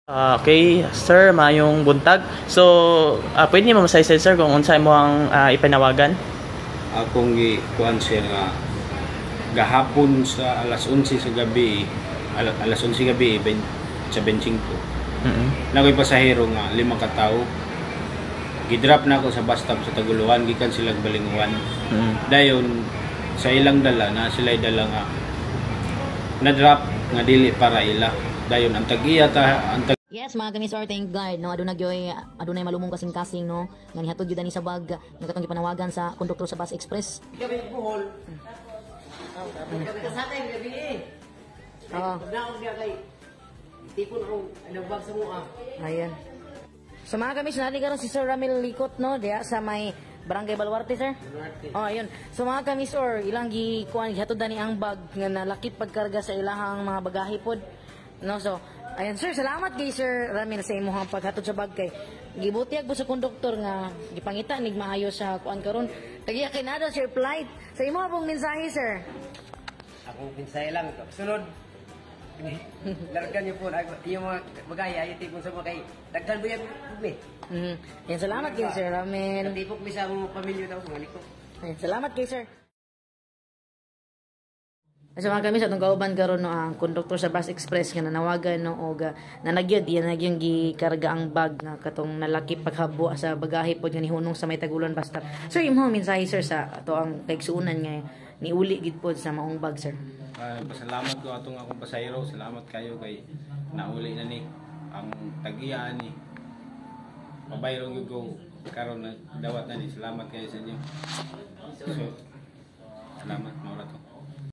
Okay, sir, maayong buntag. So, pwede mo masaysay, sir, kung unsay mo ang ipanawagan? Akong gikuan siya nga gahapon sa alas 11 sa gabi, alas 11 gabi sa 25 nakoy pasahero nga lima ka tawo, gidrop na ako sa bus stop sa Taguluan gikan sila Balinguan. Dayon sa ilang dala na sila dala nga na drop nga dili para ila. Dayon ang tag-iya ta ang Yes, mga kamisor, thank God, no, aduna gyoy adunay malumong kasing-kasing, no, nga nihatod gyud ani sa bag nga katong gipanawagan sa konduktor sa Bus Express. Gabi Bohol. Gabi sa atin, gabi eh. Oo. Naog niya kay tipon akong bag sa mua. Ayan. So mga kamis, natin karon si Sir Ramil Likot, no, diya sa may Barangay Baluarte, sir. Baluarte. Oh, ayun. So mga kamis or ilang gikuan gihatod ni ang bag nga nalakip pagkarga sa ilahang mga bagahe pod. No, so ayan sir, salamat kay Sir Ramil sa imong paghatod sa bag kay gibutiyag po sa konduktor nga gipangita nig maayo sa kuan karon. Tagiya kay nada sir flight. Sa imo pong mensahe, sir. Akong pinsay lang. Sunod. Largan niyo po. Yung mga bagay, ay tipon sa mga kay. Daghan buyag mi. Ayan, salamat kay Sir Ramil. Tipok mi sa among pamilya daw, mga likok. Ayan, salamat kay sir. So mga kami sa atong kauban karon, no, ang konduktor sa Bus Express nga nanawagan, no, og nanagyod iya na gyud gikarga ang bag nga katong nalakip paghabo sa bagahe pod nga nihunong sa may Taguluan bus stop. Sir, imo mensahe, sir, sa ato ang kaigsuonan nga niuli gid pod sa maong bag, sir. Pasalamat ko atong akong pasahero. Salamat kayo kay nauli na ni ang tag-iya ni. Pabayro gyud ko karon na dawat na ni. Salamat kayo sa inyo. So, salamat, maura to.